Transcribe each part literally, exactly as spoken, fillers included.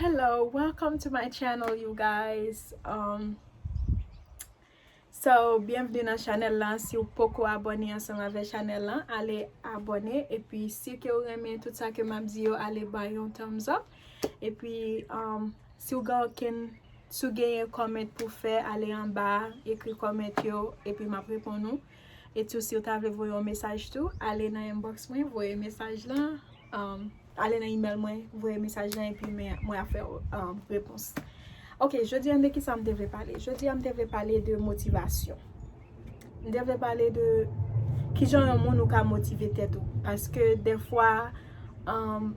Hello, welcome to my channel, you guys. Um, so, byenvni nan chanèl lan. Si w poko abòne ansanm avè chanèl lan, ale abòne. Epi, si ke w renmen tout sa ke m ap di yo, ale ban yon thumbs up. Epi, um, si w gen okenn, si w genyen comment pou fè, ale anba, ekri comment yo, epi m ap reponn ou. E tou, si w ta vle voye yon mesaj tou, ale nan inbox mwen, voye mesaj lan. Um, ale nan email mwen, voye mesaj lan, epi mwen, mwen a fè, um, repons. Ok, jodi a de kisa m te vle pale? Jodi a m te vle pale de motivasyon. M te vle pale de kijan yon moun ou ka motive tèt ou. Paske dèfwa, um,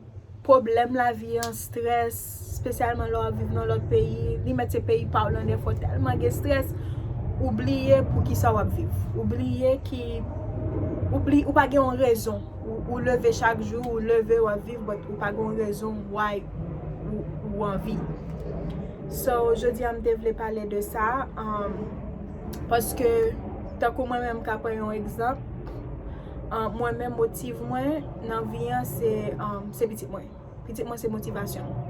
pwoblèm lavi an, strès, espesyalman lè w ap viv nan lòt peyi, li mèt se peyi pa w lan, dèfwa w tèlman gen strès, ou bliye poukisa w ap viv. Ou bliye ki, ou bli-, ou pa gen yon rezon. Ou, ou leve chak jou, ou leve, w ap viv, but ou pa gen yon rezon why ou, ou anvi. So, jodi a m te vle pale de sa, um, paske, tankou mwen menm, m ka pran yon egzanp, um, mwen menm, motiv mwen nan vi an, se, um, se pitit mwen. Pitit mwen se motivasyon m.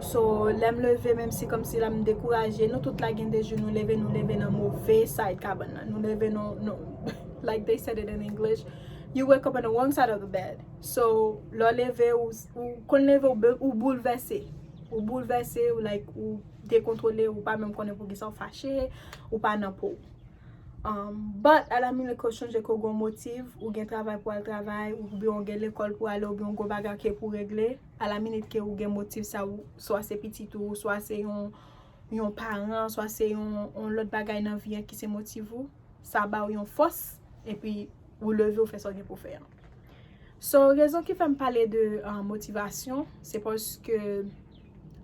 So, lè m leve, menm si kòmsi la m dekouraje, nou tout la gen de jou nou leve, nou leve nan move side kabann nan. Nou leve nan, nan, like they said it in English, you wake up on the wrong side of the bed. So, lè w leve, ou, ou konn leve, ou, be- ou boulvèse. Ou boulvèse, ou like, ou dekontwole, ou pa menm konnen poukisa w fache, ou pa nan po w. Um, but, alaminit ke w chonje ke w gen yon motiv, ou gen travay pou al travay, oubyen w gen lekòl pou ale, oubyen w gen yon bagay ke pou regle, alaminit ke w gen motiv sa, ou, swa se pitit ou, swa se yon, yon paran, swa se yon, yon lòt bagay nan vi an ki se motiv ou, sa ba w yon fòs, epi ou leve, ou fè sa w gen pou fè an. So, rezon ki fè m pale de, uh, motivasyon, se paske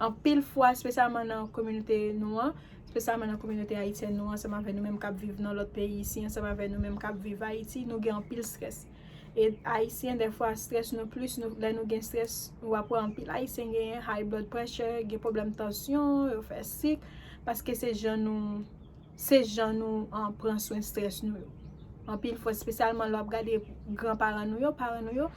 anpil fwa, espesyalman nan kominote nou an, espesyalman nan kominote ayisyèn nou, ansanm avè nou menm k ap viv nan lòt peyi isi, ansanm avè nou menm k ap viv Ayiti, nou gen anpil strès. E Ayisyen, dèfwa, strès nou plis, nou, lè nou gen strès, w ap wè anpil Ayisyen genyen high blood pressure, gen pwoblèm tansyon, yo fè sik, paske se jan nou, se jan nou, an, pran swen strès nou yo. Anpil fwa, espesyalman lè w ap gade granparan nou yo, paran nou yo,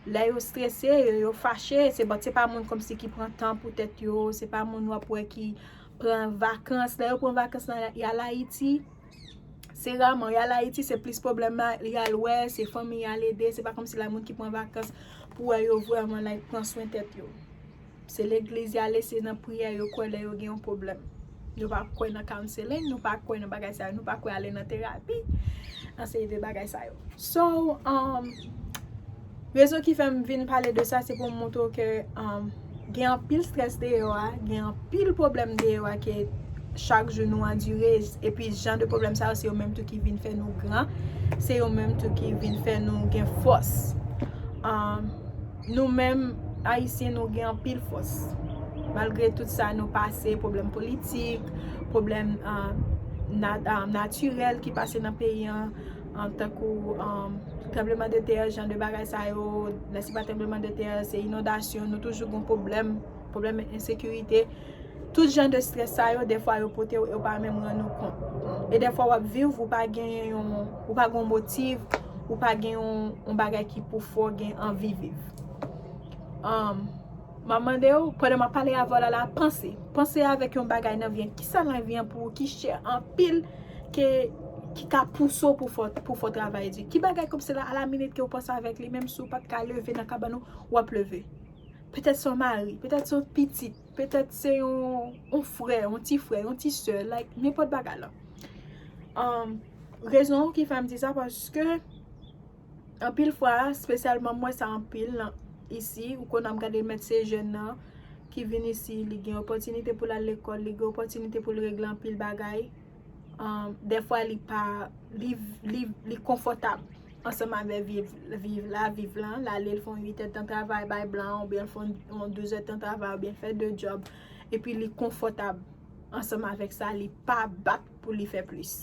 lè yo strese, yo, yo fache, se, but se pa moun kòmsi ki pran tan pou tèt yo, se pa moun w ap wè ki pran vakans. Lè yo pran vakans nan, y al Ayiti, se raman, y al Ayiti, se plis pwoblèm la, y al wè, se fanmi y al ede, se pa kòmsi la moun ki pran vakans pou wè yo vrèman, like, pran swen tèt yo. Se legliz y ale, se nan priyè yo kwè lè yo gen yon pwoblèm. Nou pa kwè nan counseling, nou pa kwè nan bagay sa yo, nou pa kwè ale nan terapi, an seri de bagay sa yo. So, um, rezon ki fè m vin pale de sa, se pou m montre w ke, um, gen anpil strès deyò a, gen anpil pwoblèm deyò a ke chak jou nou andire, epi jan de pwoblèm sa yo, se yo menm tou ki vin fè nou gran, se yo menm tou ki vin fè nou gen fòs. Um, nou menm, Ayisyen, nou gen anpil fòs. Malgre tout sa nou pase, pwoblèm politik, pwoblèm, ah, na-, ah, natirèl ki pase nan peyi an, ah, tankou, ah, tranbleman de tè, jan de bagay sa yo, lè se pa tranbleman de tè, se inondasyon, nou toujou gen pwoblèm, pwoblèm ensekirite. Tout jan de strès sa yo, dèfwa yo pote w, e w pa menm rann ou kont. E dèfwa w ap viv, ou pa gen yon, ou pa gen yon motiv, ou pa gen yon, yon bagay ki pou fè w gen anvi viv. Um, m ap mande w, pandan m ap pale avè w la, la, panse. Panse avèk yon bagay nan vi an. Kisa nan vi an pou ou ki chè anpil ke, ki ka pouse w pou fè, pou fè travay di? Ki bagay kòmsi la, alaminit ke w panse avèk li, menm si w pa t ka leve nan kabann ou, w ap leve? Petèt se yon mari, petèt se yon pitit, petèt se yon, yon frè, yon ti frè, yon ti sè, like, nenpòt bagay la. Um, rezon ki fè m di sa, paske anpil fwa, espesyalman m wè sa anpil nan, isi, ou konn ap gade mèt se jèn nan ki vin isi, li gen opòtinite pou l al lekòl, li gen opòtinite pou l regle anpil bagay. Um, dèfwa li pa, li, li, li konfòtab ansanm avè viv, viv la, viv lan, l ale l fè yon uit èdtan travay bay blan, oubyen l fè yon, yon douz èdtan travay, oubyen l fè de djòb, epi li konfòtab ansanm avèk sa, li pa bat pou li fè plis.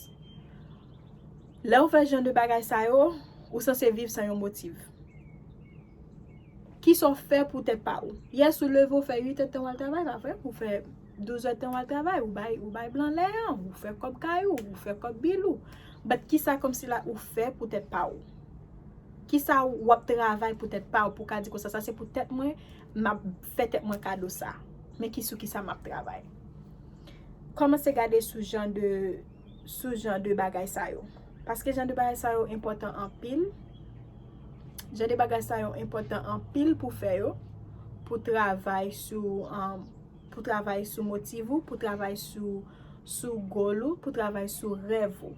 Lè w fè jan de bagay sa yo, ou sanse viv san yon motiv. Kisa w fè pou tèt pa ou? Yès ou leve, ou fè uit èdtan w al travay, pa vre? Ou fè douz èdtan w al travay, ou bay, ou bay blan lè an, ou fè kòb kay ou, ou fè kòb bil ou. But kisa kòmsi la ou fè pou tèt pa ou? Kisa w ap travay pou tèt pa w, pou w ka di konsa, sa se pou tèt mwen, m ap fè tèt mwen kado sa? Men ki sou ki sa m ap travay. Kòmanse gade sou jan de, sou jan de bagay sa yo. Paske jan de bagay sa yo enpòtan anpil. Jan de bagay sa yo enpòtan anpil pou fè yo. Pou travay sou, um, pou travay sou motiv ou, pou travay sou, sou goal ou, pou travay sou rèv ou.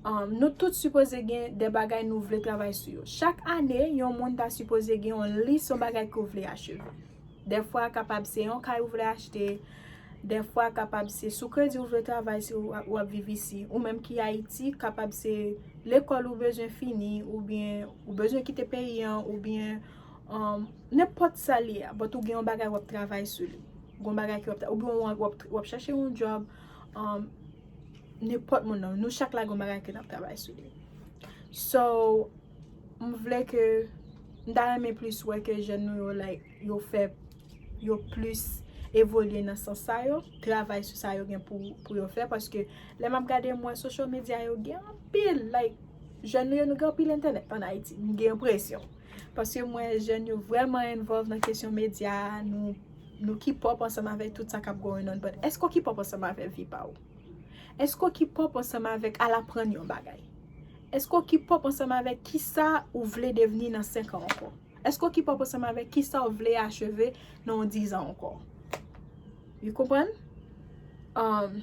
Um, nou tout sipoze gen de bagay nou vle travay sou yo. Chak ane, yon moun ta sipoze gen yon lis yon bagay ke w vle acheve. Dèfwa, kapab se yon kay ou vle achte. Dèfwa, kapab se sou kredi ou vle travay si w ap, w ap viv isi. Ou menm ki Ayiti, kapab se lekòl ou bezwen fini, oubyen ou bezwen kite peyi an, oubyen, um, nenpòt sa li ye a. But ou gen yon bagay w ap travay sou li. Ou gen yon bagay ki w ap tra-, oubyen w ap, w ap, w ap chache yon job. Um, nenpòt moun nan. Nou chak la gen yon bagay ke n ap travay sou li. So, m vle ke, m ta renmen plis wè ke jèn nou yo, like, yo fè, yo plis evolye nan sans sa yo, travay sou sa yo gen pou, pou yo fè, paske lè m ap gade, m wè social media yo gen anpil, like, jèn nou yo, nou gen anpil entènèt an Ayiti, m gen enpresyon. Paske m wè jèn yo vrèman involve nan kesyon medya, nou, nou keep up ansanm avèk tout sa k ap going on, but èske w keep up ansanm avèk vi pa w? Èske w keep up ansanm avèk al aprann yon bagay? Èske w keep up ansanm avèk kisa ou vle devni nan senk an ankò? Èske w keep up ansanm avèk kisa w vle acheve nan yon dizan ankò? You konprann? Um,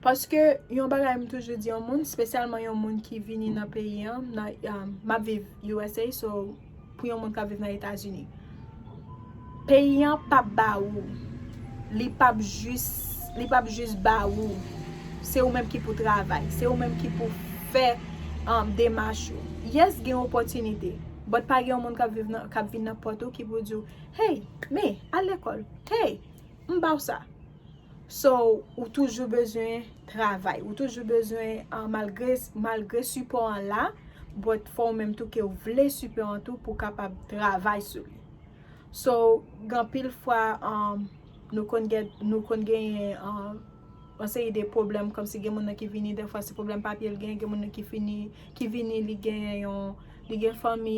paske yon bagay m toujou di yon moun, espesyalman yon moun ki vini nan peyi an, nan, um, m ap viv U S A, so pou yon moun k ap viv nan Etazini. Peyi an p ap ba ou. Li p ap jis, li p ap jis ba ou. Se ou menm ki pou travay. Se ou menm ki pou fè, um, demach ou. Yes, gen opòtinite. But pa gen yon moun k ap viv nan, k ap vin nan pòt ou ki pou di w, "Hey, men, al lekòl. Hey, m ba w sa." So, ou toujou bezwen travay. Ou toujou bezwen, ah, malgre, malgre sipò an la, but fò ou menm tou ke w vle sipò an tou pou w kapab travay sou li. So, gen anpil fwa, um, nou konn gen, nou konn genyen, um, yon seri de pwoblèm, kòmsi gen moun nan ki vini, dèfwa se pwoblèm papye l genyen, gen moun nan ki fini, ki vini, li genyen yon, li gen fanmi,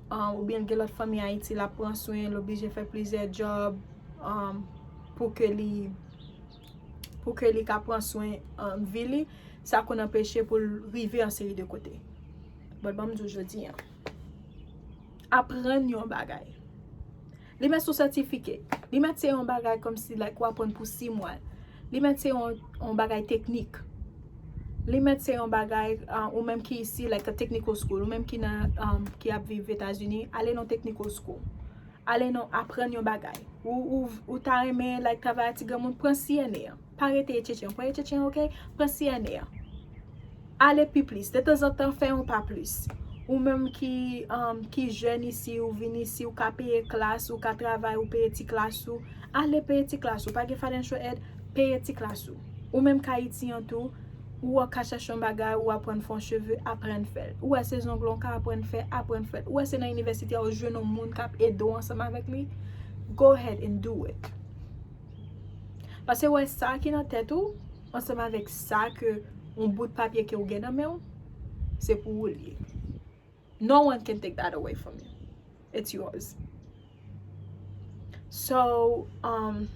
um, oubyen l gen lòt fanmi Ayiti, l ap pran swen, l oblije fè plizyè djòb, um, pou ke li, pou ke li ka pran swen, um, vi li, sa konn anpeche pou l rive yon seri de kote. But ban m di w jodi a, aprann yon bagay. Li mèt se yon sètifike. Li mèt se yon bagay kòmsi, like, w aprann pou sis mwa. Li mèt se yon, yon bagay teknik. Li mèt se yon bagay, ah, ou menm ki isi, like, a technical school, ou menm ki nan, um, ki ap viv Etazini, ale nan technical school. Ale nan aprann yon bagay. Ou, ou, ou ta renmen, like, travay a ti granmoun, pran C N A an. Pa rete etchèchè an. Pran etchèchè an, oke? Pran C N A an. Ale pi plis. Detanzantan, fè yon pa plis. Ou menm ki, um, ki jèn isi, ou vin isi, ou ka peye klas, ou ka travay, ou peye ti klas ou. Ale peye ti klas ou. Pa gen financial aid, peye ti klas ou. Ou menm k Ayiti an tou, ou wè w ka chache yon bagay, ou aprann fè yon cheve, aprann fè l. Ou wè se zong lan w ka aprann fè, aprann fè l. Ou wè se nan inivèsite a ou jwenn yon moun k ap ede w ansanm avèk li, go ahead and do it. Paske wè sa ki nan tèt ou, ansanm avèk sa ke yon bout papye ke w gen nan men w, se pou ou l ye. No one can take that away from you. It's yours. So, um,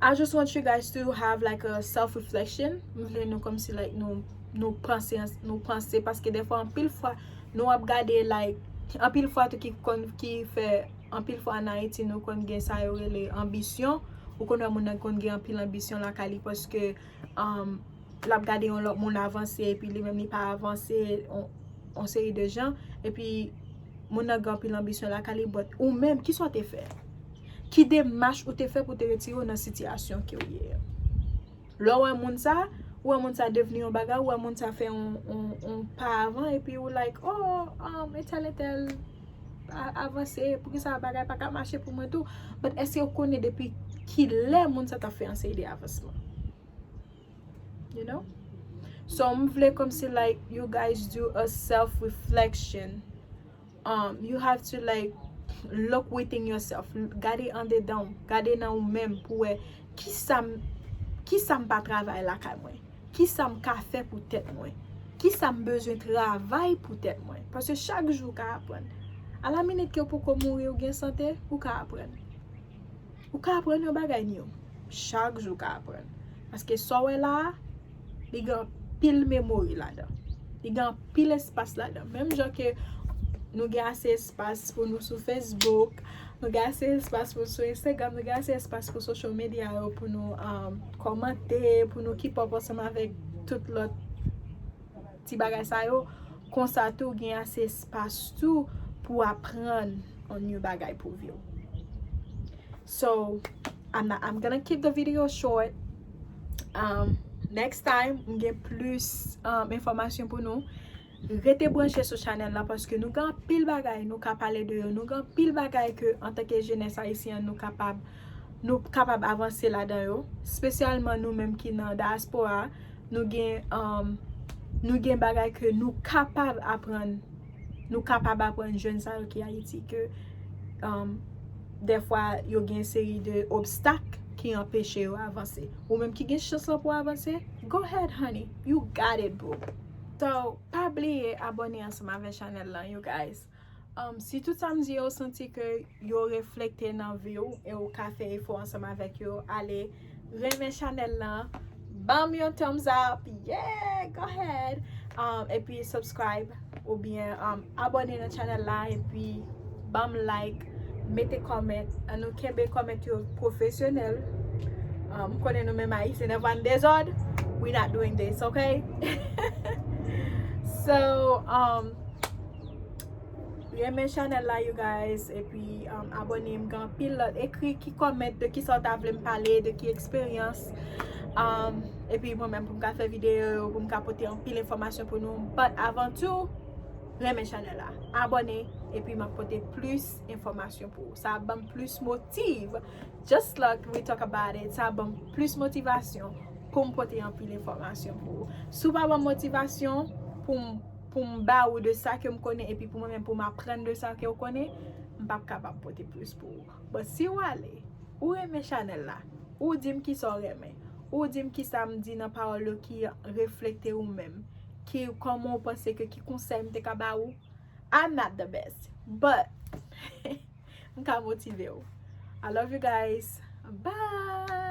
I just want you guys to have, like, a self-reflection. M vle nou kòmsi, like, nou, nou panse, nou panse, paske dèfwa, anpil fwa, nou ap gade, like, anpil fwa tou ki konn, ki fè, anpil fwa an Ayiti, nou konn gen sa yo rele anbisyon. Ou konn wè moun nan konn gen anpil anbisyon lakay li, paske, um, l ap gade yon lòt moun avanse, epi li menm li pa avanse, on, on seri de jan, epi moun nan gen anpil anbisyon lakay li, but ou menm, kisa w te fè? Ki demach ou te fè pou te retire w nan sitiyasyon ke w ye a? Lè w wè moun sa, ou wè moun sa devni yon bagay, ou wè moun sa fè yon, yon, yon pa avan, epi ou like, oh, um, entèl, entèl a-, avanse, poukisa bagay pa ka mache pou mwen tou? But èske w konnen depi kilè moun sa t ap fè yon seri de avansman? You know? So, m vle kòmsi, like, you guys do a self-reflection. Um, you have to, like, look within yourself. Gade andedan w, gade nan ou menm pou wè kisa m, kisa m pa travay lakay mwen. Kisa m ka fè pou tèt mwen. Kisa m bezwen travay pou tèt mwen. Paske chak jou w ka aprann. A la minit ke w poko mouri, ou gen sante, ou ka aprann. Ou ka aprann yon bagay, Nio. Chak jou ou ka aprann. Paske sa w wè la a, li gen anpil memori ladan. Li gen anpil espas ladan. Menm jan ke nou gen ase espas pou nou sou Facebook, nou gen ase espas pou nou sou Instagram, nou gen ase espas pou social media yo, pou nou um, kòmante, pou nou keep up ansanm avèk tout lòt ti bagay sa yo. Konsa tou, gen ase espas tou pou aprann yon bagay pou vi w. So, I'm, not, I'm gonna keep the video short. Um, next time, m gen plis um, enfòmasyon pou nou. Rete branche sou chanèl la paske nou gen anpil bagay nou ka pale de yo. Nou gen anpil bagay ke antanke jenès ayisyen nou kapab nou kapab avanse ladan yo. Espesyalman nou menm ki nan dyaspora, nou gen um, nou gen bagay ke nou kapab aprann nou kapab aprann jèn sa yo ki Ayiti ke um, dèfwa yo gen seri de obstak ki anpeche yo avanse. Ou menm ki gen chans lan pou avanse, go ahead honey, you got it boo. So, pa bliye abòne ansanm avè chanèl lan, you guys. Um, si tout sa m di yo santi ke yo reflekte nan vi w e ou ka fè efò ansanm avèk yo, ale renmen chanèl lan, ban m yon thumbs up, yeah, go ahead. Um, epi subscribe oubyen um, abòne nan chanèl la epi ban m like, mete comment, an nou kenbe comment yo pwofesyonèl. Um, m konnen nou menm ayisyen nan vann dezòd, we not doing this, okay? So, um, renmen chanèl la, you guys, epi um, abòne. M gen anpil lòt, ekri ki comment de ki sa w ta vle m pale, de ki eksperyans. Um, epi mwen menm pou m ka fè videyo yo, pou m ka pote anpil enfòmasyon pou nou. But avan tou, renmen chanèl la, abòne, epi m ap pote plis enfòmasyon pou ou. Sa ap ban m plis motiv. Just like we talk about it, sa ap ban m plis motivasyon pou m pote anpil enfòmasyon pou ou. Si w pa ban m motivasyon pou m pou m ba ou de sa ke m konnen epi pou mwen menm pou m aprann de sa ke w konnen, m p ap kapab pote plis pou ou. But si w ale, ou renmen chanèl la, ou di m kisa w renmen, ou di m kisa m di nan pawòl yo ki reflekte ou menm, ki kòman w panse ke ki konsèy m te ka ba ou, I'm not the best, but m ka motive w. I love you guys. Bye.